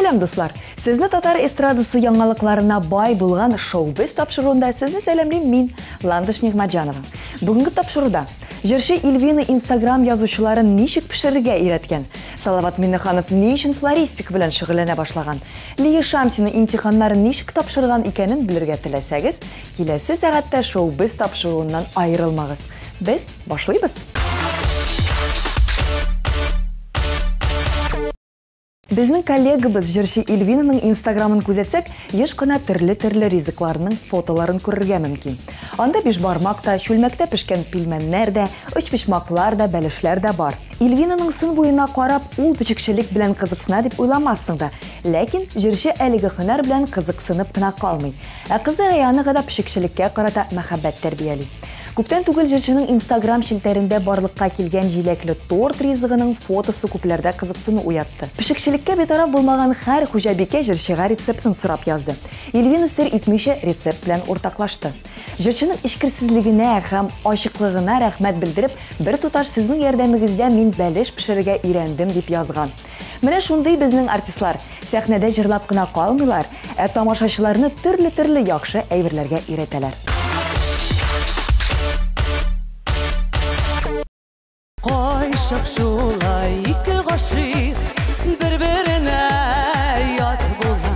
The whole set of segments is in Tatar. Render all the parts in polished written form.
Сәлам, дуслар! Сезне татар эстрадасы яңалыкларына бай булган шоу-біз тапшыруында сезне сәламлим мин, Ландыш Нигъмәтҗанова. Бүгенге тапшыруда җырчы Ильвина Инстаграм язучыларын ничек пешерергә өйрәткән, Салават Миңнеханов ни өчен флористика белән шөгыльләнә башлаган, Лия Шамсина имтиханнарын ничек тапшырган икәнен белергә теләсәгез, киләсе сәгатьтә шоу-біз тапшыруыннан аерылмагыз. Без башлыйбыз! Безнең коллегабыз җырчы Ильвинаның Инстаграмын күзәтсәк, еш кына төрле-төрле ризыкларның фотоларын күрергә мөмкин. Анда бишбармак та, чүлмәктә пешкән пилмәннәр дә, өчпочмаклар да, бәлешләр дә бар. Ильвинаның сын буена карап, ул пешекчелек белән кызыксына дип уйламассың да. Ләкин җырчы әлеге һөнәр белән кызыксынып кына калмый. Ә кызы Раянага да пешекчелеккә карата мәхәббәт тәрбияли. Күптән түгел җырчының Инстаграм челтәрендә барлыкка килгән җиләкле торт ризыгының фотосы күпләрдә кызыксыну уятты. Пешекчелеккә битараф булмаган һәр хуҗабикә җырчыга рецептын сорап язды. Ильвина сер итмичә рецепт белән уртаклашты. Җырчының эчкерсезлегенә һәм ачыклыгына рәхмәт белдереп, бер туташ сезнең ярдәмегездә мин бәлеш пешерергә өйрәндем дип язган. Менә шундый безнең артистлар. Сәхнәдә җырлап кына калмыйлар, ә тамашачыларны төрле-төрле яхшы әйберләргә өйрәтәләр. Кайчак шулай ике гашыйк бер-беренә ят була.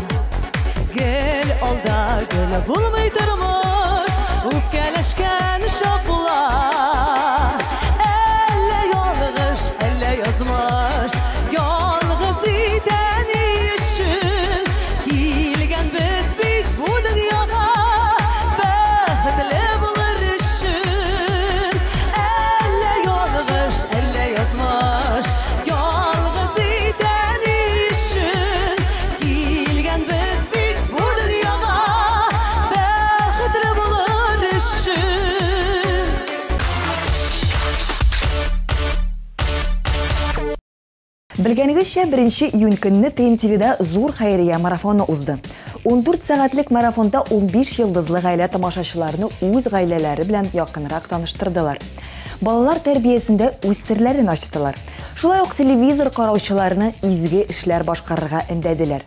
Гел алда гел булмый тормыш, үпкәләшкән чак була. Әллә ялгыш, әллә язмыш, ялгыз итә ни өчен? Килгән без бит бу дөньяга, бәхетле булыр өчен. Әллә ялгыш, әллә язмыш, ялгыз итә ни өчен? Килгән без бит бу дөньяга, бәхетле булыр өчен. Белгәнегезчә, 1 июнь көнне ТНТВда зур хәйрия марафоны узды. 14 сәгатьлек марафонда 15 йолдызлы гаилә тамашачыларны үз гаиләләре белән якынрак таныштырдылар. Балалар тәрбиясендә үз серләрен ачтылар. Шулай ук телевизор караучыларны изге эшләр башкарырга өндәделәр.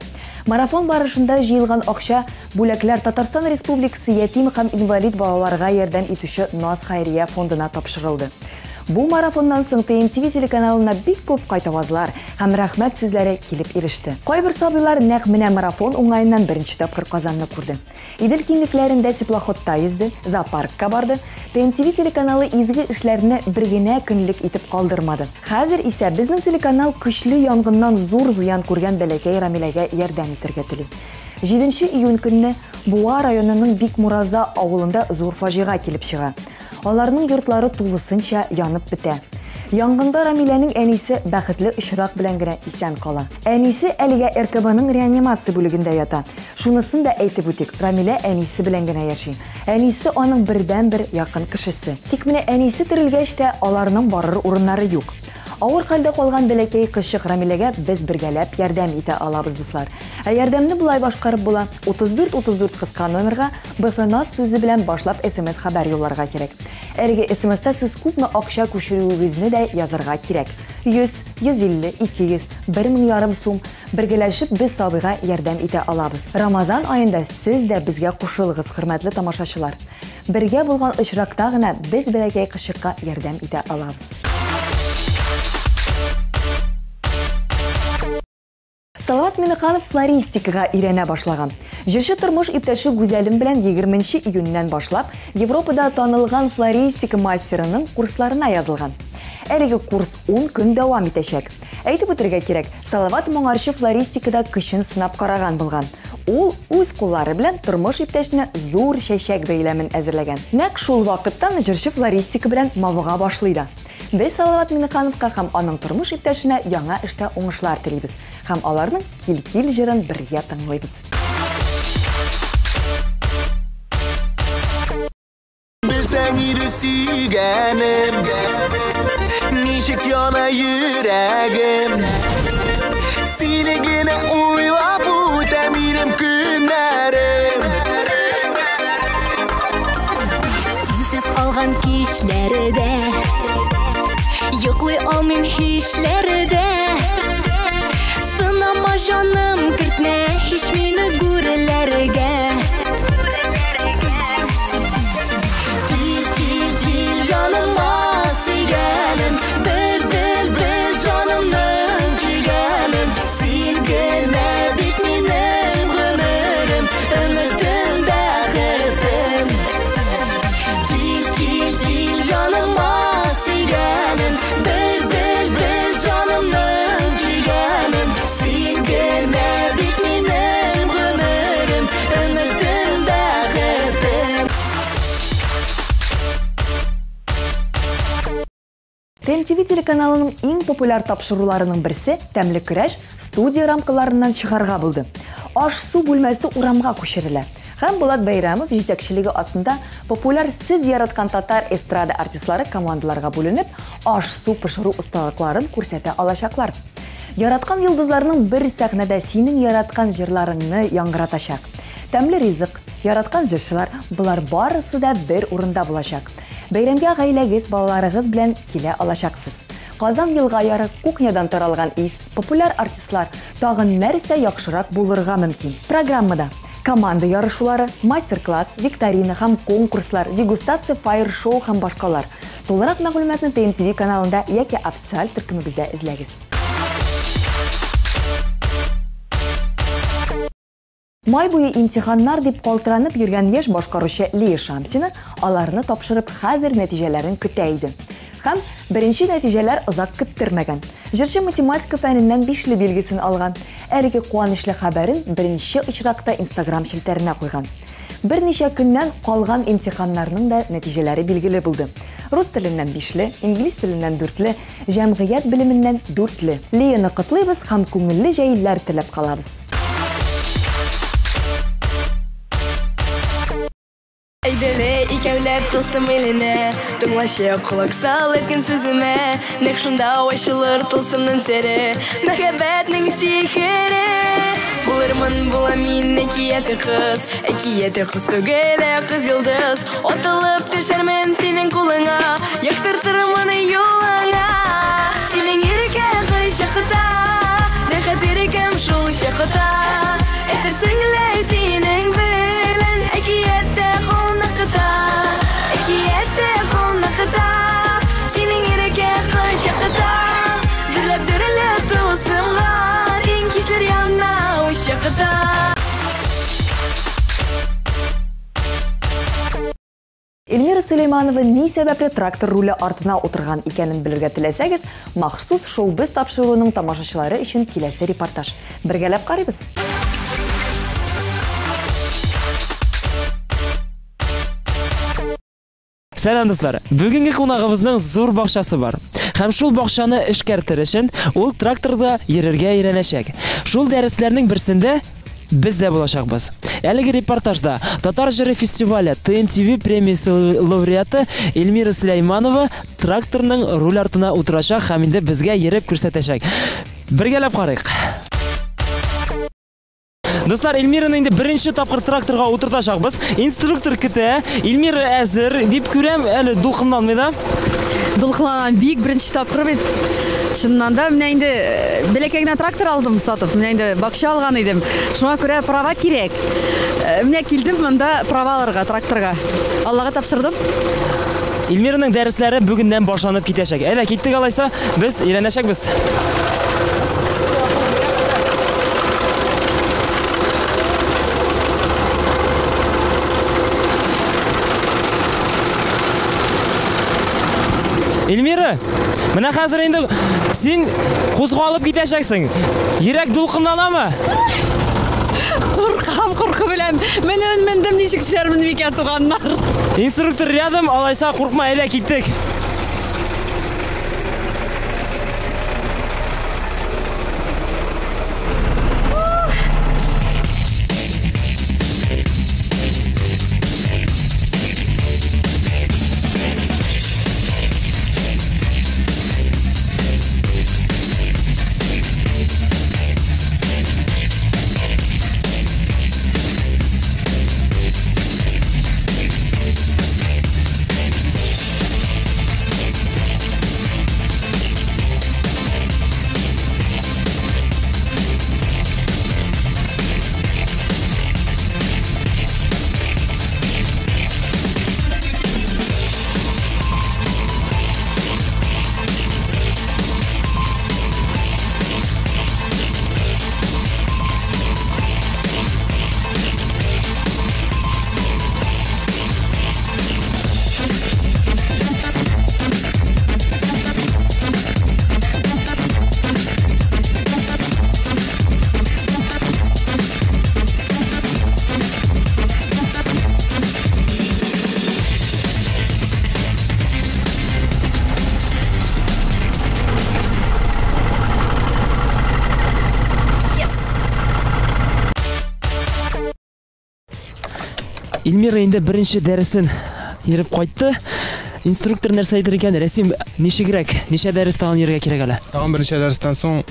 Марафон барышында җыелган акча бүләкләр Татарстан Республикасы ятим һәм инвалид балаларга ярдәм итүче Наз хәйрия фондына тапшырылды. Бу марафоннан соң ТНТВ телеканалына бик күп кайтавазлар һәм рәхмәт сүзләре килеп иреште. Кайбер сабыйлар нәкъ менә марафон уңаеннан беренче тапкыр Казанны күрде. Идел киңлекләрендә теплоходта йөзде, зоопаркка барды. ТНТВ телеканалы изге эшләрне бер генә көнлек итеп калдырмады. Хәзер исә безнең телеканал көчле янгыннан зур зыян күргән бәләкәй Рамиләгә ярдәм итәргә тели. 7 июнь көнне Буа районының Бикмураза авылында зур фаҗига килеп чыга. Аларның йортлары тулысынча янып бетә. Янгында Рамиләнең әнисе бәхетле очрак белән генә исән кала. Әнисе әлегә РКБның реанимация бүлегендә ята. Шунысын да әйтеп үтик, Рамилә әнисе белән генә яши. Әнисе аның бердәнбер якын кешесе. Тик менә әнисе терелгәч тә аларның барыр урыннары юк. Авыр хәлдә калган бәләкәй кызчык Рамиләгә без бергәләп ярдәм итә алабыз, дуслар. Ә ярдәмне болай башкарып була. 34 34 кыска номерга БФНАС сүзе белән башлап СМС хәбәр юлларга кирәк. Әлеге СМСта сез күпме акча күчерүегезне дә язарга кирәк. 100, 150, 200, 1500 сум. Бергәләшеп без сабыйга ярдәм итә алабыз. Рамазан аенда сез дә безгә кушылыгыз, хөрмәтле тамашачылар. Бергә булган очракта гына без бәләкәй кызчыкка ярдәм итә алабыз. Салават Миңнеханов флористикага өйрәнә башлаган. Җырчы тормыш иптәше Гүзәлем белән 20 июньнән башлап Европада танылган флористика мастерының курсларына язылган. Әлеге курс 10 көн дәвам итәчәк. Әйтеп үтәргә кирәк, Салават моңарчы флористикада көчен сынап караган булган. Ул үз куллары белән тормыш иптәшенә зур чәчәк бәйләмен әзерләгән. Нәкъ шул вакыттан җырчы флористика белән мавыга башлый да. Без Салават Миңнехановка һәм аның тормыш иптәшенә яңа эштә уңышлар телибез. Һәм аларның Кил-кил җырын бергә тыңлыйбыз. Белсәң иде сөйгәнем, ничек яна йөрәгем. Сине генә уйлап үтә минем көннәрем. Синсез калган кичләрдә йоклый алмыйм хисләрдә. Сынама җаным, Илтмә һич мине гүрләргә. Кил, кил, кил яныма, сөйгәнем. Бел, бел, бел җанымның көйгәнен. Син генә бит минем гомерем, өметем, бәхетем. Кил, кил, кил яныма, сөйгәнем. Бел, бел, бел җанымның көйгәнен. Син генә бит минем гомерем, өметем, бәхетем. ТНТВ телеканалының иң популяр тапшыруларының берсе «Тәмле көрәш» студия рамкаларыннан чыгарга булды. Аш-су бүлмәсе урамга күчерелә. Һәм Булат Бәйрәмов җитәкчелеге астында популяр сез яраткан татар эстрада артистлары командаларга бүленеп, аш-су пешерү осталыкларын күрсәтә алачаклар. Яраткан йолдызларның бер сәхнәдә синең яраткан җырларыңны яңгыратачак. Тәмле ризык, яраткан җырчылар, болар барысы да бер урында булачак. Бәйрәмгә гаиләгез, балаларыгыз белән килә алачаксыз. Казан елга яры, кухнядан таралган ис, популяр артистлар, тагын нәрсә яхшырак булырга мөмкин? Программада команда ярышулары, мастер-класс, викторина һәм конкурслар, дегустация, фаер-шоу һәм башкалар. Тулырак мәгълүматны ТНТВ каналында яки официаль төркемебездә эзләгез. Май буе имтиханнар дип калтыранып йөргән яшь башкаручы Лия Шамсина аларны тапшырып хәзер нәтиҗәләрен көтә иде. Һәм беренче нәтиҗәләр озак көттермәгән. Җырчы математика фәненнән бишле билгесен алган. Әлеге куанычлы хәбәрен беренче очракта Инстаграм челтәренә куйган. Берничә көннән калган имтиханнарның да нәтиҗәләре билгеле булды. Рус теленнән бишле, инглиз теленнән дүртле, җәмгыять белеменнән дүртле. Лияны котлыйбыз һәм күңелле җәйләр теләп калабыз. Әйдәле икәүләп тылсым иленә, тыңлашып колак сал әйткән сүземә. Нәкъ шунда ачылыр тылсымның сере, мәхәббәтнең сихере. Булырмын була мин әкияти кыз, әкияти кыз түгел, ә кыз йолдыз. Атылып төшәрмен синең кулыңа, яктыртырмын юлыңа. Синең ирекә кайчакта, рәхәт ирекем шул чакта. Әйтерсең лә синең белән әкияттә кунакта, әкияттә кунакта. Синең ирекә кайчакта, дөрләп дөрләп тылсымга, иң кисләр янына чакта. Эльмира Сөләйманова ни сәбәпле трактор руле артына утырган икәнен белергә теләсәгез, махсус шоу-біз тапшыруының тамашачылары өчен киләсе репортаж. Бергәләп карыйбыз. Сәлам, дуслар! Бүгенге кунагыбызның зур бакчасы бар. Һәм шул бакчаны эшкәртер өчен ул тракторда йөрергә өйрәнәчәк. Шул дәресләрнең берсендә без дә булачакбыз. Әлеге репортажда Татар җыры фестивале ТНТВ премиясе лауреаты Эльмира Сөләйманова тракторның руль артына утырачак һәм инде безгә йөреп күрсәтәчәк. Бергәләп карыйк. Дуслар, Эльмираны инде беренче тапкыр тракторга утыртачакбыз. Инструктор көтә. Эльмира әзер дип күрәм, әле дулкынланмый да. Дулкынланам бик, беренче тапкыр бит. Чыннан да, менә инде бәләкәй генә трактор алдым сатып, менә инде бакча алган идем. Шуңа күрә права кирәк. Менә килдем монда права алырга, тракторга. Аллага тапшырдым. Эльмираның дәресләре бүгеннән башланып китәчәк. Әйдә, киттек алайса, без өйрәнәчәкбез. Эльмира, менә хәзер инде син кузгалып китәчәксең. Йөрәк дулкынланамы? Куркам, куркып беләм. Менә мендем, ничек төшәрмен микән, туганнар? Инструктор рядом, алайса куркма, әйдә киттек. Эльмира инде беренче дәресен йөреп кайтты. Инструктор нәрсә әйтер икән? Рәсим, ничегрәк? Ничә дәрес тагын йөрергә кирәк әле? Тагын берничә дәрестән соң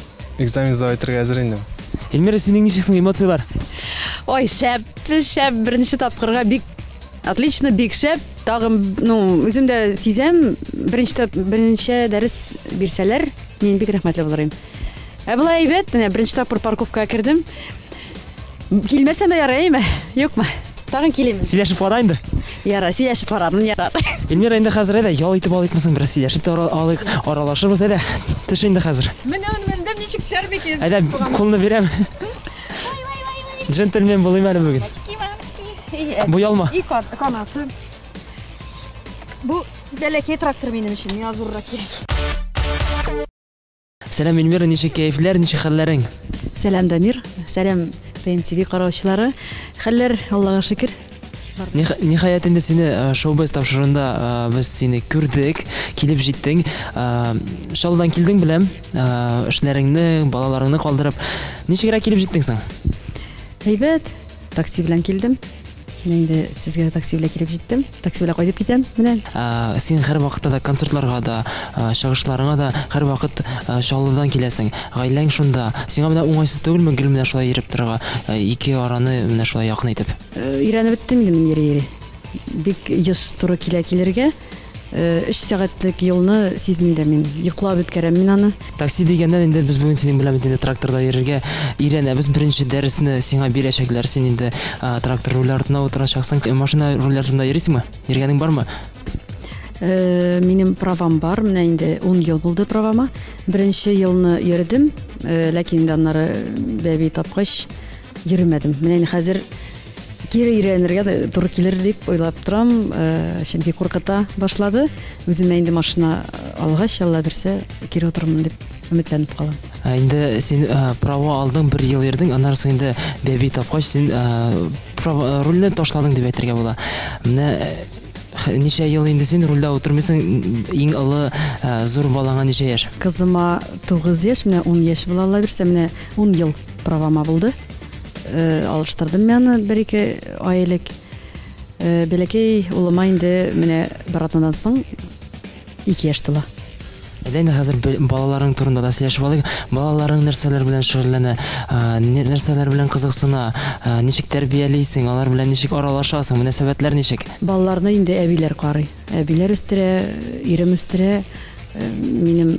экзамен сдавать итәргә әзер инде. Эльмира, синең ничек соң эмоцияләр? Ой, шәп, шәп, беренче тапкырга бик отлично, бик шәп. Тагын, ну, үзем дә сизәм, беренче дәрес бирсәләр, мин бик рәхмәтле булыр идем. Ә болай әйбәт, менә беренче тапкыр парковкага кердем. Килмәсәм дә ярый, әйме? Юкмы? Тагын килим. Сөйләшеп кара инде. Ярар, сөйләшеп карармын, ярар. Эльмира, инде хәзер әйдә, ял итеп алыйкмы соң, бераз сөйләшеп тә алыйк, аралашырбыз, әйдә. Төш инде хәзер. Менә мендем, ничек төшәр микән? Әйдә, кулны бирәм. Джентльмен булыйм әле бүген. Бу ялма. И канаты. Бу бәләкәй трактор минем өчен, миңа зуррак кирәк. Сәлам, Эльмира, ничек кәефләр, ничек хәлләрең? Сәлам, Дамир. Сәлам, ТМТВ караучылары. Хәлләр, Аллага шөкер. Ниһаять инде сине шоу-без тапшыруында без сине күрдек, килеп җиттең. Чаллыдан килдең, беләм, эшләреңне, балаларыңны калдырып. Ничегрәк килеп җиттең соң? Әйбәт, такси белән килдем. Менә инде сезгә такси белән килеп җиттем. Такси белән кайтып китәм, менә. Син һәрвакытта да концертларга да, чыгышларыңа да һәрвакыт Чаллыдан киләсең. Гаиләң шунда. Сиңа менә уңайсыз түгелме гел менә шулай йөреп торырга, ике араны менә шулай якын итеп? Өйрәнеп беттем инде мин йөри-йөри. Бик еш туры килә килергә. 3 сәгатьлек юлны сизмим дә мин. Йоклап үткәрәм мин аны. Такси дигәннән инде без бүген синең белән бит инде тракторда йөрергә өйрәнәбез. Беренче дәресне сиңа бирәчәкләр. Син инде трактор руле артына утырачаксың. Машина руле артында йөрисеңме? Йөргәнең бармы? Минем правам бар. Менә инде 10 ел булды правама. Беренче елны йөрдем, ләкин инде аннары бәби тапкач йөрмәдем. Менә инде хәзер кире өйрәнергә туры килер дип уйлап торам, чөнки куркыта башлады. Үземә инде машина алгач, Алла бирсә, кире утырырмын дип өметләнеп калам. Инде син права алдың, бер ел йөрдең, аннары соң инде бәби тапкач, син рульне ташладың дип әйтергә була. Менә ничә ел инде син рульдә утырмыйсың, иң олы зур балаңа ничә яшь? Кызыма 9 яшь, менә 10 яшь була, Алла бирсә, менә 10 ел правама булды. Алыштырдым мин аны бер-ике ай элек. Бәләкәй улыма инде менә бер атнадан соң 2 яшь тула. Әйдә инде хәзер балаларың турында да сөйләшеп алыйк. Балаларың нәрсәләр белән шөгыльләнә, нәрсәләр белән кызыксына, ничек тәрбиялисең, алар белән ничек аралашасың, мөнәсәбәтләр ничек? Балаларны инде әбиләр карый. Әбиләр үстерә, ирем үстерә. Минем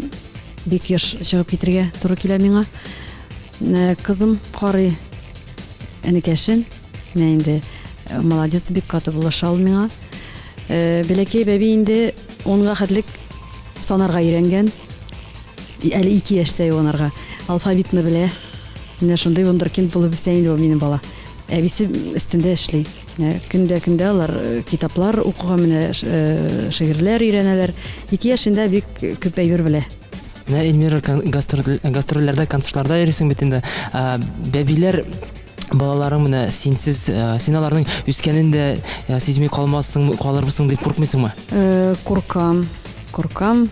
бик яшь чыгып китергә туры килә миңа. Кызым карый энекәшен. Менә инде молодец, бик каты булыша ул миңа. Бәләкәй бәби инде 10-га хәтлек санарга өйрәнгән. Әле 2 яшьтә юанарга. Алфавитны белә. Менә шундый вундеркинд булып үсә инде ул минем бала. Әбисе өстендә эшли. Көндә-көндә алар китаплар укуга, менә шигырьләр өйрәнәләр. 2 яшендә бик күп әйбер белә. Менә Эльмира, гастрольләрдә, концертларда йөрисең бит инде. Бәбиләр балаларың менә синсез, син аларның үскәнен дә сизми калмассың, калырсың дип куркмыйсыңмы? Куркам, куркам.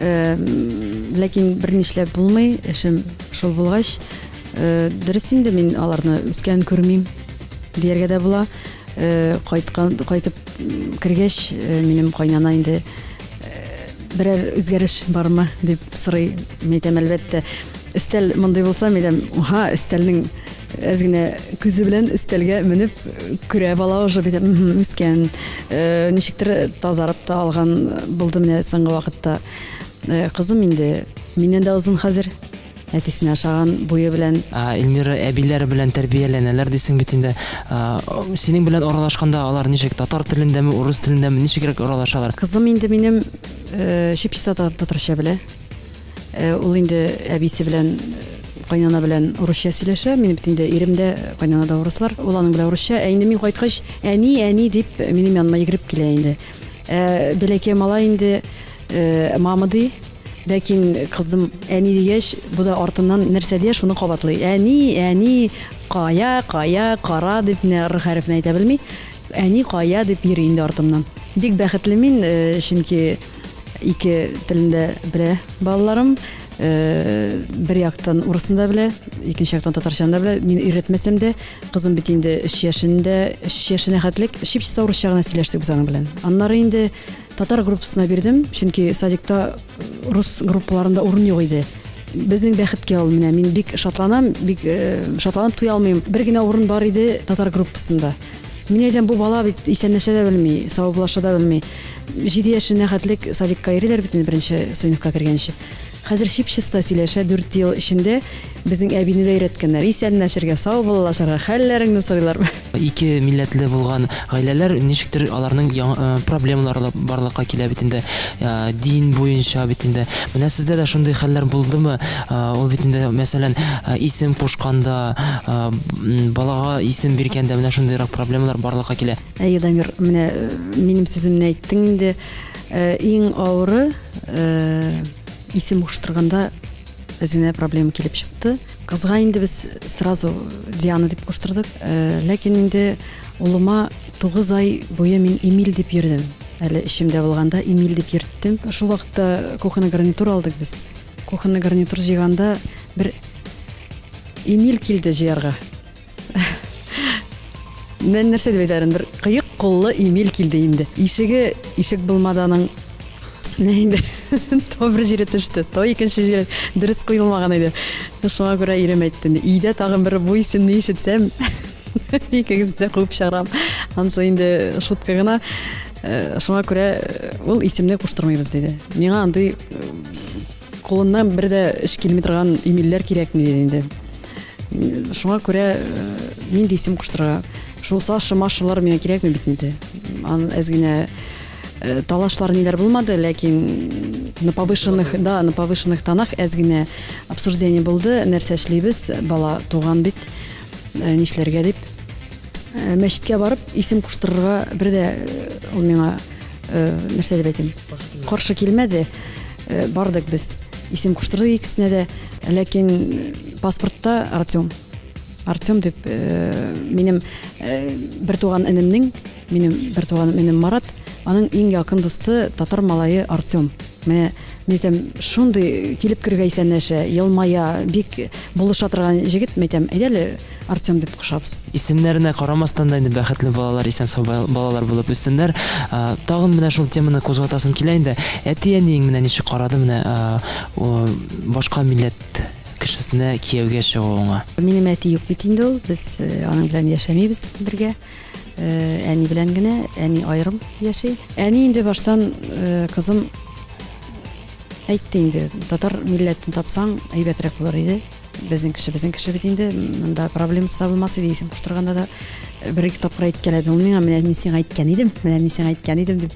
Ләкин бер нишләп булмый, эшем шул булгач. Дөрес инде мин аларны үскән күрмим дияргә дә була. Кайтып кергәч, минем кайнана инде берәр үзгәреш бармы дип сорый. Мин әйтәм, әлбәттә, өстәл мондый булса, мин әйтәм, уха, өстәлнең әз генә күзе белән өстәлгә менеп күрә бала уже, бит, үскән. Ничектер тазарып та алган булды менә соңгы вакытта. Кызым инде миннән дә озын хәзер. Әтисенә ошаган буе белән. Эльмира, әбиләре белән тәрбияләнәләр дисең бит инде. Синең белән аралашканда алар ничек, татар телендәме, урыс телендәме, ничегрәк аралашалар? Кызым инде минем чип-чиста татарча белә. Ул инде әбисе белән, кайнана белән урысча сөйләшә. Минем бит инде ирем дә, кайнана да урыслар. Ул аның белән урысча. Ә инде мин кайткач, әни, әни дип минем яныма йөгереп килә инде. Бәләкәй малай инде мама ди. Ләкин кызым әни дигәч, бу да артыннан нәрсә дия, шуны кабатлый. Әни, әни, кая, кая, кара дип менә р хәрефен әйтә белми. Әни кая дип йөри инде артымнан. Бик бәхетле мин, чөнки ике телендә белә балаларым. Бер яктан урысын да белә, икенче яктан татарчаны да белә. Мин өйрәтмәсәм дә, кызым бит инде 3 яшендә, 3 яшенә хәтлек чип-чиста урысча гына сөйләштек без аның белән. Аннары инде татар группасына бирдем, чөнки садикта рус группаларында урын юк иде. Безнең бәхеткә ул менә мин бик шатланам, бик шатланып туя алмыйм. Бер генә урын бар иде татар группасында. Мин әйтәм, бу бала бит исәнләшә дә белми, саубуллаша да белми. 7 яшенә хәтлек садикка йөриләр бит инде беренче сыйныфка кергәнче. Хәзер чип-чиста сөйләшә, 4 ел эчендә безнең әбине дә өйрәткәннәр. Исәнләшергә, саубуллашырга, хәлләреңне сорыйлар. Ике милләтле булган гаиләләр ничектер аларның проблемалары барлыкка килә бит инде. Дин буенча бит инде. Менә сездә дә шундый хәлләр булдымы? Ул бит инде, мәсәлән, исем кушканда, балага исем биргәндә менә шундыйрак проблемалар барлыкка килә. Әйе, Дамир, менә минем сүземне әйттең инде. Иң авыры исем куштырганда үзенә проблема килеп чыкты. Кызга инде без сразу Диана дип куштырдык. Ләкин инде улыма 9 ай буе мин Эмиль дип йөрдем. Әле эчемдә булганда Эмиль дип йөрттем. Шул вакытта кухонный гарнитур алдык без. Кухонный гарнитур җыйганда бер Эмиль килде җыярга. Мен нәрсә дип әйтәрем, бер кыек куллы Эмиль килде инде. Ишеге ишек булмады аның. Менә инде то бер җире төште, то икенче җире дөрес куелмаган иде. Шуңа күрә ирем әйтте инде, өйдә тагын бер бу исемне ишетсәм, икегезне дә куып чыгарам. Анысы инде шутка гына. Шуңа күрә ул исемне куштырмыйбыз диде. Миңа андый кулыннан бер дә эш килми торган Эмильләр кирәкми диде инде. Шуңа күрә нинди исем куштырырга? Шул Саша, Машалар миңа кирәкми бит инде. Ан әз генә талашлар ниләр булмады, ләкин на повышенных, да, на повышенных тонах әз генә обсуждение булды. Нәрсә эшлибез? Бала туган бит, нишләргә дип. Мәчеткә барып исем куштырырга бер дә ул миңа нәрсә дип әйтим? Каршы килмәде. Бардык без. Исем куштырдык икесенә дә, ләкин паспортта Артем. Артем дип минем бер туган энемнең, минем бер туган энем Марат, аның иң якын дусты татар малае Артем. Менә мин әйтәм, шундый килеп керергә исәнләшә, елмая, бик булыша торган җегет, мин әйтәм, әйдә әле Артем дип кушабыз. Исемнәренә карамастан да инде бәхетле балалар, исән-сау балалар булып үссеннәр. Тагын менә шул теманы кузгатасым килә инде. Әти-әниең менә ничек карады менә башка милләт кешесенә кияүгә чыгуыңа? Минем әти юк бит инде ул, без аның белән яшәмибез бергә. Әни белән генә, әни аерым яши. Әни инде баштан кызым әйтте инде, татар милләтен тапсаң, әйбәтрәк булыр иде. Безнең кеше, безнең кеше бит инде, монда проблемасы да булмас иде, исем куштырганда да бер-ике тапкыр әйткәләде ул миңа, менә мин сиңа әйткән идем, менә мин сиңа әйткән идем дип.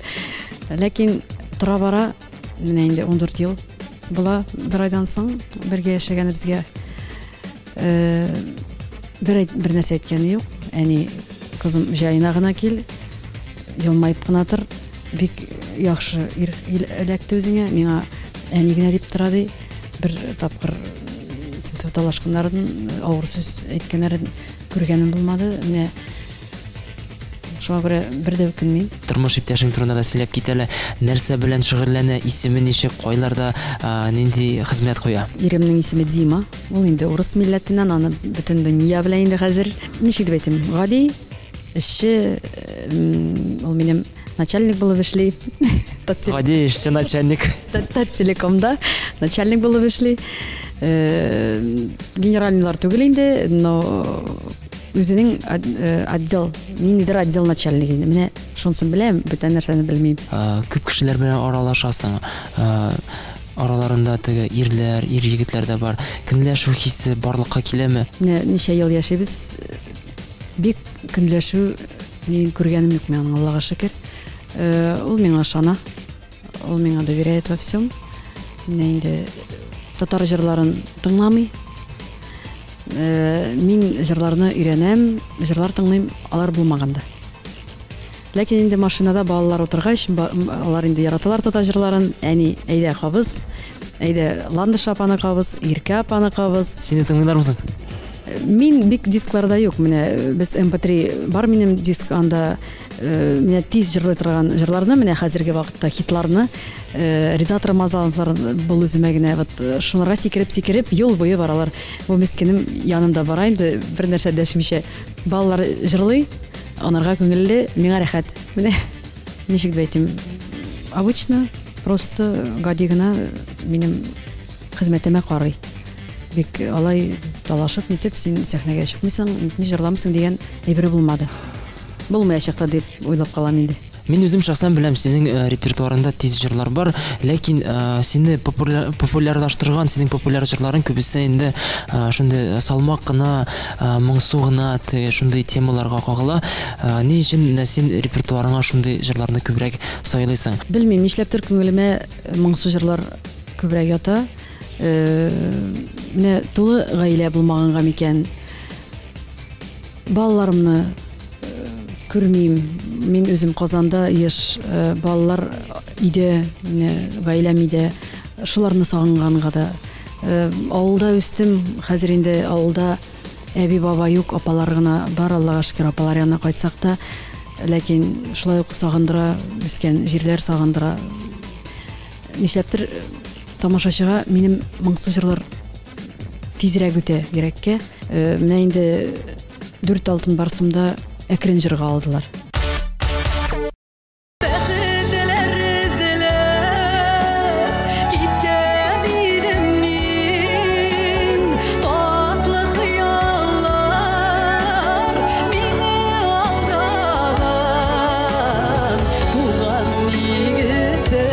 Ләкин тора-бара, менә инде 14 ел була бер айдан соң бергә яшәгәнебезгә, бер нәрсә әйткәне юк. Әни, кызым, җаена гына кил, елмаеп кына тор, бик яхшы ир эләкте үзеңә, миңа әни генә дип тора ди. Бер тапкыр талашканнарын, авыр сүз әйткәннәрен күргәнем булмады. Менә шуңа күрә бер дә үкенмим. Тормыш иптәшең турында да сөйләп кит әле. Нәрсә белән шөгыльләнә, исеме ничек, кайларда, нинди хезмәт куя? Иремнең исеме Дима. Ул инде урыс милләтеннән, аны бөтен дөнья белә инде хәзер. Ничек дип әйтим, гади, эшче, ул минем начальник булып эшли. Гади эшче начальник. Таттелекомда начальник булып эшли. Генеральныйлар түгел инде, но үзенең отдел, ниндидер отдел начальнигы инде. Менә шунысын беләм, бүтән нәрсәне белмим. Күп кешеләр белән аралашасың. Араларында теге ирләр, ир егетләр дә бар. Көнләшү хисе барлыкка киләме? Менә ничә ел яшибез, бик көнләшү мин күргәнем юк миңа, Аллага шөкер. Ул миңа ышана, ул миңа доверяет во всем. Менә инде татар җырларын тыңламый. Мин җырларны өйрәнәм, җырлар тыңлыйм, алар булмаганда. Ләкин инде машинада балалар утыргач, алар инде яраталар татар җырларын. Әни, әйдә кабыз, әйдә Ландыш апаны кабыз, Иркә апаны кабыз. Сине тыңлыйлармы соң? Мин бик дискларда юк, менә без MP3 бар минем диск, анда менә тиз җырлый торган җырларны, менә хәзерге вакытта хитларны, Ризат Рамазановлар бул үземә генә, вот шуларга сикереп-сикереп юл буе баралар. Бу мескенем янында бара инде, бер нәрсә дәшмичә. Балалар җырлый, анарга күңелле, миңа рәхәт. Менә ничек дип әйтим, обычно, просто гади генә минем хезмәтемә карый. Бик алай талашып нитеп, син сәхнәгә чыкмыйсың, нитми җырламыйсың дигән әйбере булмады. Булмаячак та дип уйлап калам инде. Мин үзем шәхсән беләм, синең репертуарында тиз җырлар бар, ләкин сине популярлаштырган, синең популяр җырларың күбесе инде шундый салмак кына, моңсу гына шундый темаларга кагыла. Ни өчен менә син репертуарыңа шундый җырларны күбрәк сайлыйсың? Белмим, нишләптер күңелемә моңсу җырлар күбрәк ята. Менә тулы гаилә булмаганга микән? Балаларымны күрмим. Мин үзем Казанда еш, балалар өйдә, менә гаиләм өйдә. Шуларны сагынганга да. Авылда үстем, хәзер инде авылда әби-баба юк, апалар гына бар, Аллага шөкер, апалар янына кайтсак та, ләкин шулай ук сагындыра, үскән җирләр сагындыра. Нишләптер тамашачыга минем моңсу җырлар тизрәк үтә йөрәккә. Менә инде дүрт алтын барсымда әкрен җырга алдылар. Бәхетләр эзләп киткән идем мин, татлы хыяллар мине алдаган, туган нигездә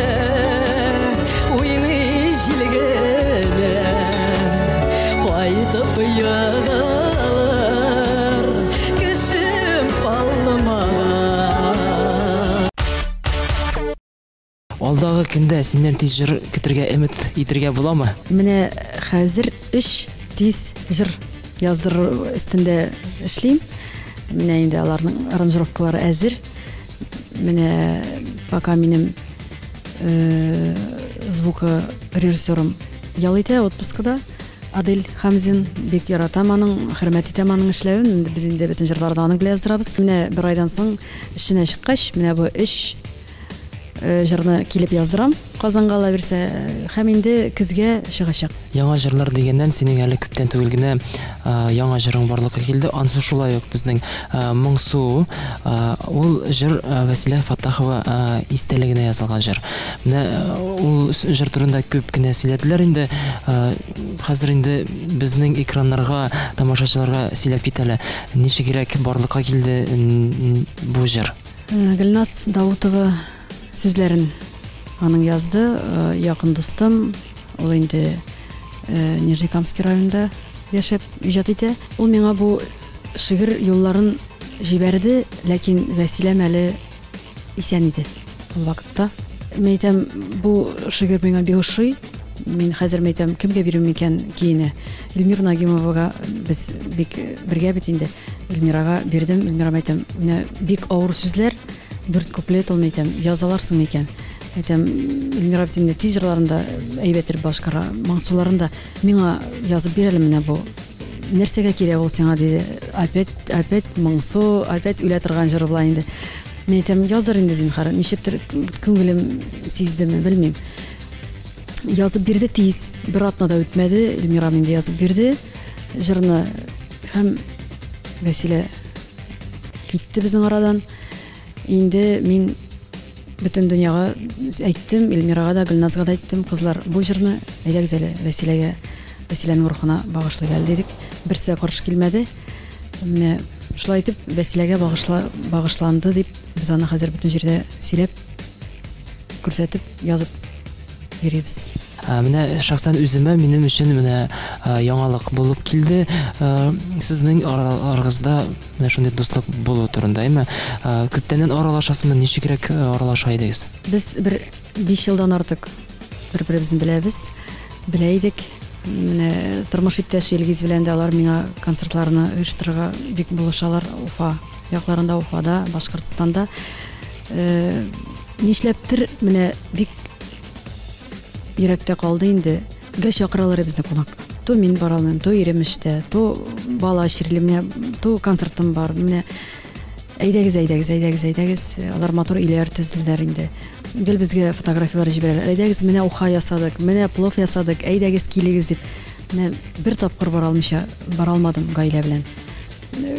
уйный җил генә, кайтып егылыр кешем калмаган. Алдагы көндә синнән тиз җыр көтергә өмет итергә буламы? Менә хәзер өч тиз җыр яздыру өстендә эшлим. Менә инде аларның аранжировкалары әзер. Менә пока минем звукорежиссерым ял итә отпускада. Адель Хамзин, бик яратам аның, хөрмәт итәм аның эшләвен. Без инде бөтен җырларны аның белән яздырабыз. Менә бер айдан соң эшенә чыккач, менә бу өч җырны килеп яздырам Казанга ала бирсә, һәм инде көзгә чыгачак. Яңа җырлар дигәннән, синең әле күптән түгел генә яңа җырың барлыкка килде. Ансы шулай ук безнең моңсу. Ул җыр Вәсилә Фаттахова истәлегенә язылган җыр. Менә ул җыр турында күп кенә сөйләделәр инде. Хәзер инде безнең экраннарга, тамашачыларга сөйләп кит әле. Ничегрәк барлыкка килде бу җыр? Гөлназ Даутова сүзләрен аның язды. Якын дустым, ул инде Нижнекамский районында яшәп иҗат итә. Ул миңа бу шигырь юлларын җибәрде, ләкин Вәсиләм әле исән иде ул вакытта. Мин әйтәм, бу шигырь миңа бик ошый. Мин хәзер әйтәм, кемгә бирим микән көене? Эльмира Нагимовага, без бик бергә бит инде. Эльмирага бирдем. Эльмира әйтәм, менә бик авыр сүзләр, дүрт куплет ул, әйтәм, язаларсың микән? Әйтәм, Эльмира бит инде тиз җырларында әйбәт итеп башкара, моңсуларында миңа язып бир әле менә бу. Нәрсәгә кирәк ул сиңа, диде. Опять, опять моңсу, опять үлә торган җыр була инде. Мин әйтәм, яздыр инде зинһар, ничектер күңелем сиздеме, белмим. Язып бирде тиз, бер атна да үтмәде, Эльмира инде язып бирде җырны. Һәм Вәсилә китте безнең арадан. Инде мин бөтен дөньяга әйттем, Эльмирага да, Гөлназга да әйттем, кызлар, бу җырны әйдәгез әле Вәсиләгә, Вәсиләнең рухына багышлыйк әле дидек. Берсе каршы килмәде. Менә шулай итеп Вәсиләгә багышланды дип без аны хәзер бөтен җирдә сөйләп, күрсәтеп, язып йөрибез. Менә шәхсән үземә, минем өчен менә яңалык булып килде. Сезнең арагызда менә шундый дуслык булу турында, әйме? Күптәннән аралашасызмы, ничегрәк аралаша идегез? Без бер 5 елдан артык бер-беребезне беләбез, белә идек. Менә тормыш иптәше Илгиз белән дә алар миңа концертларны оештырырга бик булышалар. Уфа якларында, Уфада, Башкортстанда. Нишләптер менә бик йөрәктә калды инде. Гел чакыралар безне кунакка. То мин бара алмыйм, то ирем эштә, то бала чирли, менә то концертым бар. Менә әйдәгез, әйдәгез, әйдәгез, әйдәгез. Алар матур өйләр төзеделәр инде. Гел безгә фотографияләр җибәрәләр. Әйдәгез, менә уха ясадык, менә плов ясадык, әйдәгез, килегез дип. Менә бер тапкыр бара алмыйча бара алмадым гаилә белән.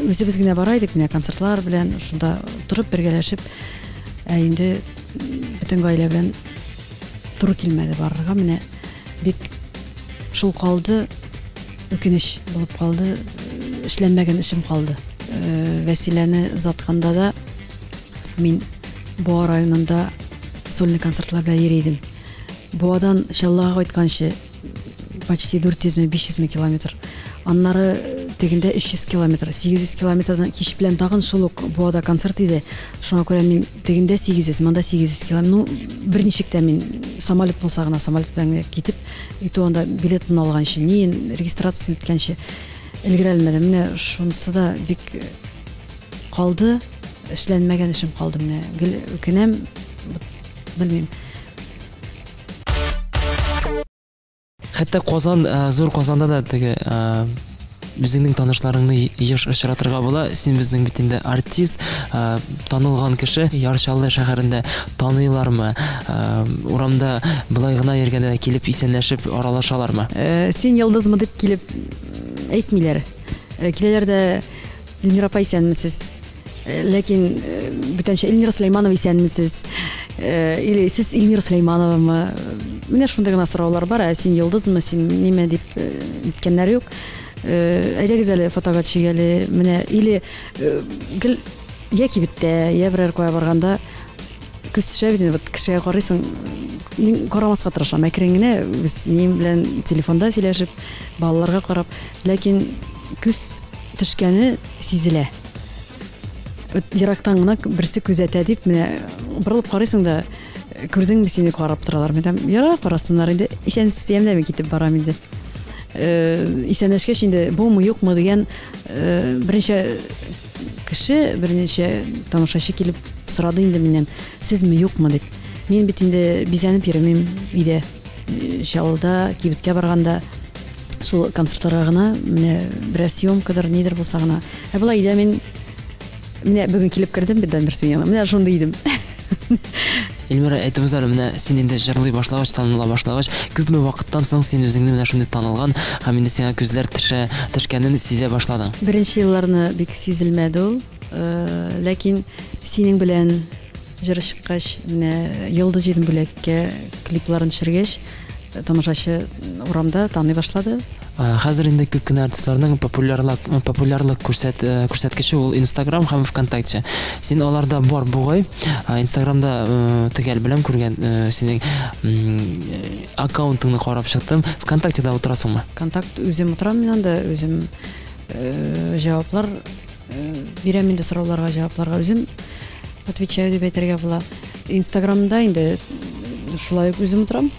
Үзебез генә бара идек, менә концертлар белән, шунда торып бергәләшеп. Ә инде бөтен гаилә белән туры килмәде барырга. Менә бик шул калды, үкенеч булып калды, эшләнмәгән эшем калды. Вәсиләне озатканда да мин Буа районында сольный концертлар белән йөри идем. Буадан Чаллыга кайтканчы почти 400 ме 500 ме километр. Аннары тегендә 300 километр, 800 километрдан кич белән тагын шул ук Буада концерт иде. Шуңа күрә мин тегендә 800, монда 800 километр. Ну, берничек тә мин самолет булса гына самолет белән генә китеп, и то анда билетын алганчы, ни регистрациясен үткәнче өлгерә алмадым. Менә шунысы да бик калды, эшләнмәгән эшем калды менә. Гел үкенәм, белмим. Хәтта Казан, э, зур Казанда да теге э, үзеңнең танышларыңны еш очратырга була. Син безнең бит инде артист, э, танылган кеше. Яр Чаллы шәһәрендә таныйлармы? Урамда болай гына йөргәндә дә килеп исәнләшеп аралашалармы? Син йолдызмы дип килеп әйтмиләр. Киләләр дә, Эльмира апа, исәнмесез. Ләкин бүтәнчә Эльмира Сөләйманова исәнмесез. Или сез Эльмира Сөләймановамы? Менә шундый гына сораулар бар. Ә син йолдызмы, син ниме дип әйткәннәре юк. Әйдәгез әле фотога төшик әле. Менә или гел я кибеттә, я берәр кая барганда күз төшә бит инде, вот кешегә карыйсың, мин карамаска тырышам, әкрен генә үз нием белән телефонда сөйләшеп, балаларга карап, ләкин күз төшкәне сизелә. Ерактан гына берсе күзәтә дип, менә борылып карыйсың да, күрдеңме сине карап торалар. Мен әйтәм, ярар, карасыннар инде, исәнмесез диям дә мин китеп барам инде. Исәнләшкәч инде бумы юкмы дигән берничә кеше, берничә тамашачы килеп сорады инде миннән, сезме юкмы дип. Мин бит инде бизәнеп йөрмим өйдә. Чаллыда кибеткә барганда шул концертларга гына, менә берәр съемкадыр, нидер булса гына. Ә болай өйдә мин менә бүген килеп кердем бит Дамир синең яныңа. Менә шундый идем. Эльмира, әйтеп уз әле, менә син инде җырлый башлагач, таныла башлагач, күпме вакыттан соң син үзеңне менә шундый танылган һәм инде сиңа күзләр төшә, төшкәнен сизә башладың? Беренче елларны бик сизелмәде ул. Ләкин синең белән җыры чыккач, менә Йолдыз җыйдым бүләккә клипларын төшергәч, тамашачы урамда таный башлады. Хәзер инде күп кенә артистларның популярлык, популярлык күрсәт, күрсәткече ул Инстаграм һәм ВКонтакте. Син аларда бар бугай. Инстаграмда төгәл беләм, күргән синең аккаунтыңны карап чыктым. ВКонтактеда утырасыңмы? Контакт үзем утырам мин анда, үзем җаваплар бирәм инде сорауларга, җавапларга үзем отвечаю дип әйтергә була. Инстаграмда инде шулай ук үзем утырам.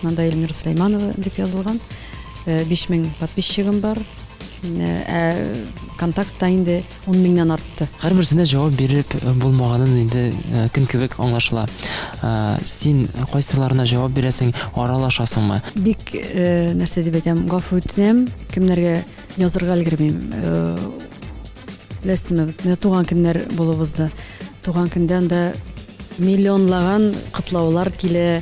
Монда Эльмира Сөләйманова дип язылган. 5000 э, подписчигым бар. Э, ә контактта инде 10 меңнән артты. Һәрберсенә җавап биреп э, булмаганын инде көн кебек аңлашыла. Син кайсыларына җавап бирәсең, аралашасыңмы? Бик нәрсә дип әйтәм, гафу үтенәм, кемнәргә язырга өлгермим. Беләсезме, менә туган көннәр булып узды. Туган көндә анда миллионлаган котлаулар килә.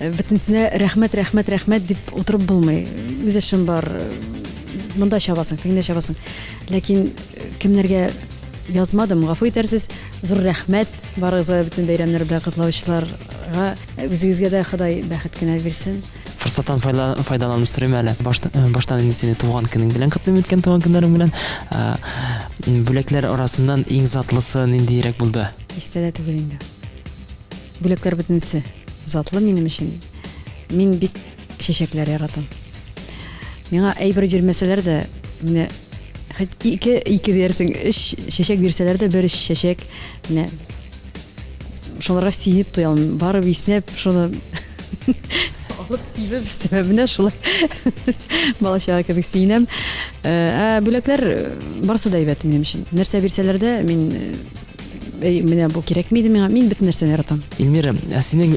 Э, бөтенесенә рәхмәт, рәхмәт, рәхмәт дип утырып булмый. Үз эшем бар. Монда чабасың, тегендә чабасың. Ләкин э, кемнәргә язмадым, гафу итәрсез. Зур рәхмәт барыгызга бөтен бәйрәмнәр белән котлаучыларга. Э, үзегезгә дә Ходай бәхет кенә бирсен. Форсаттан файдаланып сорыйм әле. Баштан инде сине туган көнең белән котлыйм, үткән туган көннәрең белән. Бүләкләр арасыннан иң затлысы ниндиерәк булды? Истә дә түгел инде. Бүләкләр бөтенесе затлы минем өчен. Мин бик чәчәкләр яратам. Миңа әйбер бирмәсәләр дә, менә хоть ике, ике диярсең, өч чәчәк бирсәләр дә, бер өч чәчәк, менә шуларга сөенеп туя алмыйм. Барып иснәп, шуны алып сибеп өстемә менә шулай бала чага кебек сөенәм. Э, ә бүләкләр э, барысы да әйбәт минем өчен. Нәрсә бирсәләр дә, мин э, менә бу кирәкми иде миңа. Мин бөтен нәрсәне яратам. Эльмира, ә синең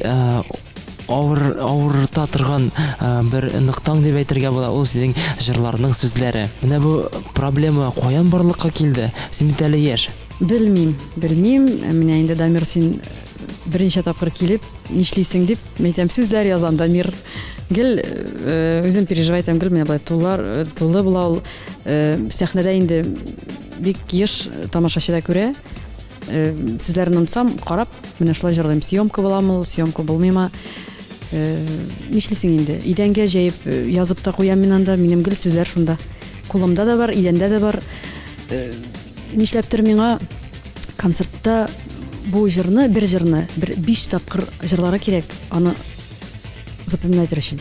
авыр авырта торган бер ноктаң дип әйтергә була, ул синең җырларның сүзләре. Менә бу проблема каян барлыкка килде? Син бит әле яшь. Белмим, белмим. Менә инде, Дамир, син берничә тапкыр килеп, нишлисең дип, мин әйтәм, сүзләр язам, Дамир. Гел үзем переживать итәм, гел менә болай тулар, тулы була ул. Сәхнәдә инде бик еш тамашачы да күрә. Сүзләрен онытсам, карап, менә шулай җырлыйм. Съемка буламы ул, съемка булмыймы? Нишлисең инде? Идәнгә җәеп язып та куям мин анда, минем гел сүзләр шунда. Кулымда да бар, идәндә дә бар. Нишләптер миңа концертта бу җырны, бер җырны, бер биш тапкыр җырларга кирәк, аны запоминать өчен.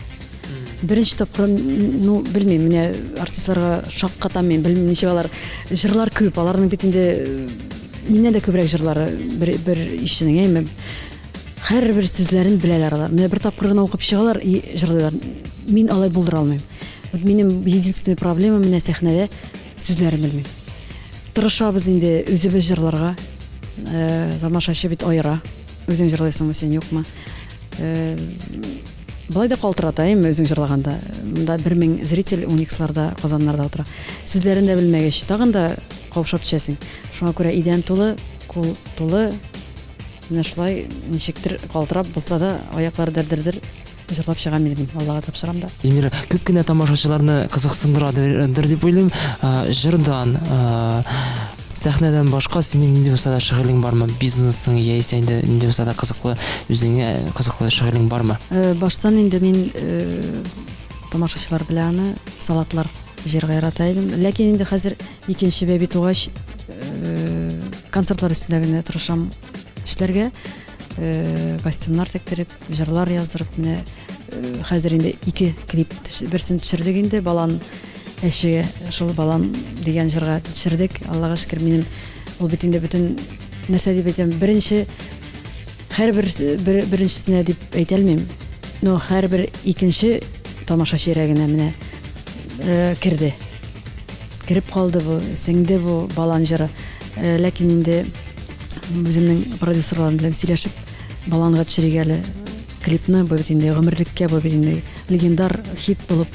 Беренче тапкыр, ну, белмим, менә артистларга шаккатам мин, белмим, ничек алар җырлар күп, аларның бит инде миннән дә күбрәк җырлары бер, бер ишенең, әйме. Һәрбер сүзләрен беләләр алар. Менә бер тапкыр гына укып чыгалар и җырлыйлар. Мин алай булдыра алмыйм. Вот минем единственная проблема менә сәхнәдә сүзләрен белмим. Тырышабыз инде үзебез җырларга. Тамашачы бит аера. Үзең җырлыйсыңмы син, юкмы? Болай да калтырата, әйме, үзең җырлаганда. Монда 1000 зритель Униксларда, Казаннарда утыра. Сүзләрен дә белмәгәч, тагын да каушап төшәсең. Шуңа күрә идән тулы, кул тулы. Менә шулай ничектер калтырап булса да, аяклар дер-дер-дер җырлап чыгам инде мин, Аллага тапшырам да. Эльмира, күп кенә тамашачыларны кызыксындырадыр дип уйлыйм. Җырдан, сәхнәдән башка синең нинди булса да шөгылең бармы? Бизнесың яисә инде нинди булса да кызыклы, үзеңә кызыклы шөгылең бармы? Баштан инде мин тамашачылар белән аны салатлар җыярга ярата идем. Ләкин инде хәзер икенче бәби тугач, концертлар өстендә генә тырышам эшләргә. Костюмнар тектереп, җырлар яздырып, менә хәзер инде ике клип, берсен төшердек инде, балан әчегә, шул балан дигән җырга төшердек. Аллага шөкер, минем ул бит инде бөтен нәрсә дип әйтәм, беренче һәрбер бер, беренчесенә дип әйтә алмыйм, но һәрбер икенче тамашачы йөрәгенә менә керде. Кереп калды бу, сеңде бу балан җыры. Ләкин инде үземнең продюсерларым белән сөйләшеп, баланга төшерик әле клипны, бу бит инде гомерлеккә, бу бит инде легендар хит булып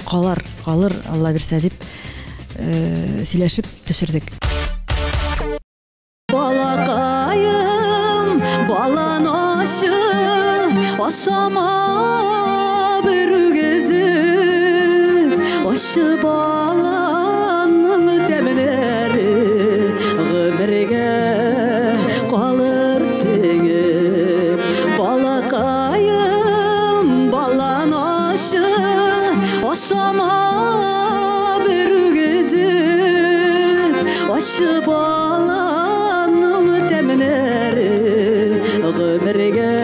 калар, калыр, Алла бирсә дип сөйләшеп төшердек. Балакаем, балан ашы, ашама бер үгезем. Ашы баланның тәмене гомергә калыр сеңеп. Балакаем, балан ашы, ашама бер үгезем. Ашы баланның тәмене гомергә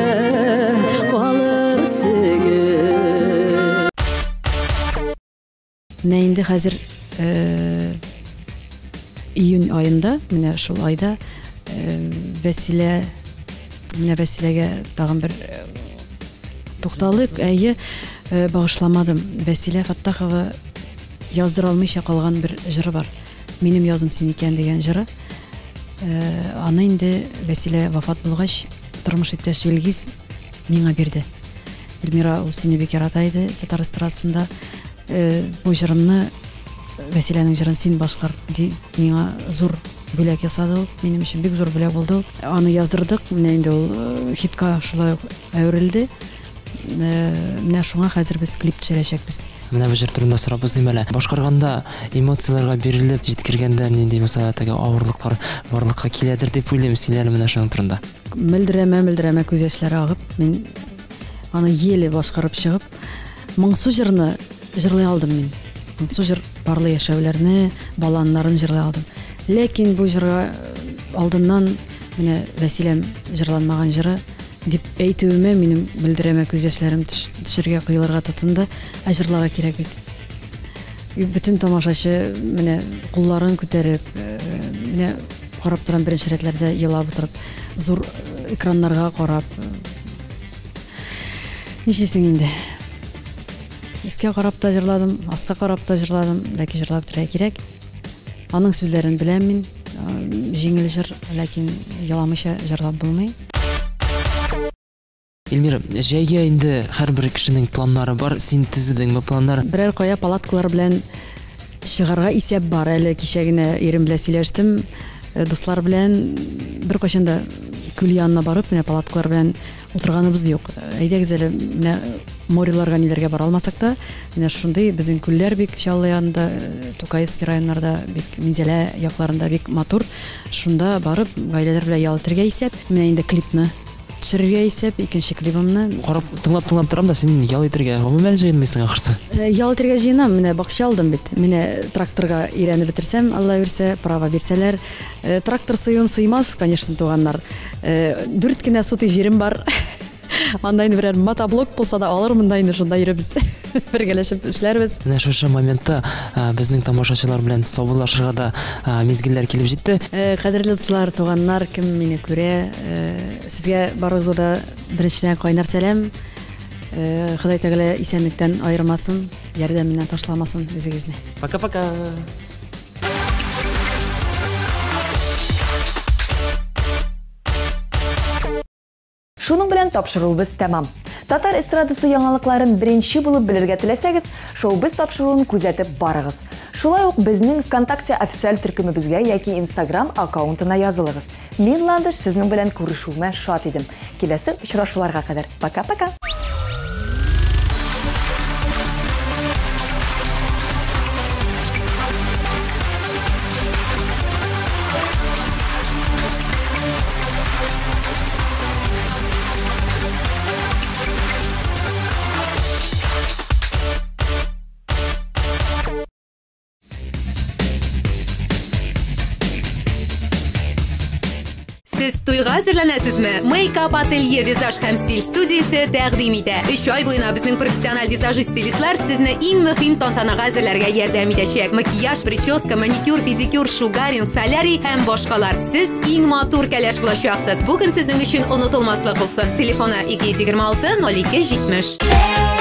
калыр сеңеп. Менә инде хәзер июнь аенда, менә шул айда Вәсилә, менә Вәсиләгә тагын бер тукталыйк. Әйе, багышламадым. Вәсилә Фаттахова яздыра алмыйча калган бер җыры бар. Минем язым син икән дигән җыры. Аны инде Вәсилә вафат булгач, тормыш иптәше Илгиз миңа бирде. Эльмира, ул сине бик ярата иде татар эстрадасында. Бу җырымны, Вәсиләнең җырын син башкар, ди, миңа зур бүләк ясады ул. Минем өчен бик зур бүләк булды ул. Аны яздырдык, менә инде ул хитка шулай ук әверелде. Менә шуңа хәзер без клип төшерәчәкбез. Менә бу җыр турында сорап узыйм әле. Башкарганда эмоцияләргә бирелеп җиткергәндә нинди булса да теге авырлыклар барлыкка киләдер дип уйлыйм. Сөйлә әле менә шуның турында. Мөлдерәмә, мөлдерәмә күз яшьләре агып, мин аны еле башкарып чыгып, моңсу җырны җырлый алдым мин. Моңсу җыр парлы яшәүләрне, баланнарын җырлый алдым. Ләкин бу җырга алдыннан менә Вәсиләм җырланмаган җыры дип әйтүемә минем мөлдерәмә күз яшьләрем төшергә, коелырга тотынды. Ә җырларга кирәк бит. Бөтен тамашачы менә кулларын күтәреп, менә карап торам беренче рәтләрдә елап утырып, зур экраннарга карап. Нишлисең инде? Искә карап та җырладым, аска карап та җырладым, ләкин җырлап бетерергә кирәк. Аның сүзләрен беләм мин, җиңел җыр, ләкин еламыйча җырлап булмый. Эльмира, җәйгә инде һәрбер кешенең планнары бар. Син төзедеңме планнар? Берәр кая палаткалар белән чыгарга исәп бар. Әле кичә генә ирем белән сөйләштем. Дуслар белән беркайчан да күл янына барып, менә палаткалар белән утырганыбыз юк. Әйдәгез әле, менә мореларга ниләргә бара алмасак та, менә шундый безнең күлләр бик Чаллы янында, Тукаевский районнарда, бик Минзәлә якларында бик матур. Шунда барып, гаиләләр белән ял итәргә исәп. Менә инде клипны төшерергә исәп, икенче клибымны. Карап, тыңлап-тыңлап торам да, син ял итәргә гомумән җыенмыйсың ахрысы. Ял итәргә җыенам, менә бакча алдым бит. Менә тракторга өйрәнеп бетерсәм, Алла бирсә, права бирсәләр. Трактор сыюын сыймас, конечно, туганнар. 4 кенә сутый җирем бар. Анда инде берәр мотоблок булса да алырмын да инде, шунда йөребез. Бергәләшеп эшләрбез. Менә шушы моментта безнең тамашачылар белән саубуллашырга да мизгелләр килеп җитте. Кадерле дуслар, туганнар, кем мине күрә, сезгә барыгызга да беренчедән кайнар сәлам. Ходай Тәгалә исәнлектән аермасын, ярдәменнән ташламасын үзегезне. Пока-пока. Шуның белән тапшыруыбыз тәмам. Татар эстрадасы яңалыкларын беренче булып белергә теләсәгез, Шоу-біз тапшыруын күзәтеп барыгыз. Шулай ук безнең ВКонтакте официаль төркемебезгә яки Инстаграм аккаунтына язылыгыз. Мин Ландыш сезнең белән күрешүемә шат идем. Киләсе очрашуларга кадәр. Пока-пока. Сез туйга әзерләнәсезме? Мейкап ателье визаж һәм стиль студиясе тәкъдим итә. 3 ай буена безнең профессиональ визажист стилистлар сезне иң мөһим тантанага әзерләргә ярдәм итәчәк. Макияж, прическа, маникюр, педикюр, шугаринг, солярий һәм башкалар. Сез иң матур кәләш булачаксыз. Бүген сезнең өчен онытылмаслык булсын. Телефоны 226 02 70.